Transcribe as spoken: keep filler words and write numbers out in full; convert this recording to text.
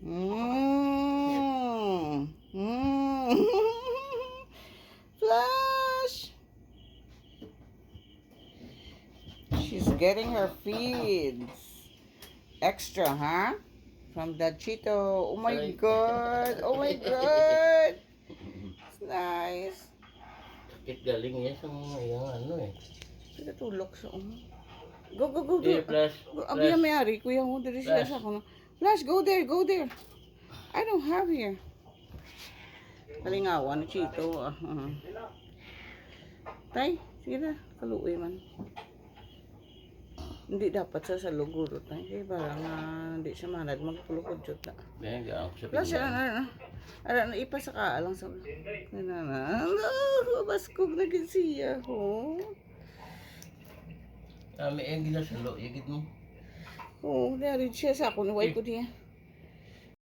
Mm. Mm. Flash! She's getting her feeds. Extra, huh? From Dad Chito. Oh my God. Oh my God. It's nice. Sakit galing niya sa mga iyang ano eh. Pinatulok siya, oh. Go, go, go, go. Eh, flash. Go, abi, may ari, kuya mo, diri siya sa kuno. Flash, go there, go there. I don't have here. Kalingawan ni Chito, ah. Uh-huh. Tay, sige na, kaluoy man. Hindi dapat sa saluguro, tay. Kaya para nga hindi siya manad magpulukudyot na. Kaya nga ako sa Plus, pinggan. Ano, ano, ano, ano, ipasaka lang sa, na, na, na. Ano, mabaskog na gid siya, oh. Kami ang ginasalo, igit mo. Oh, nari siya sa akon, way ko niya.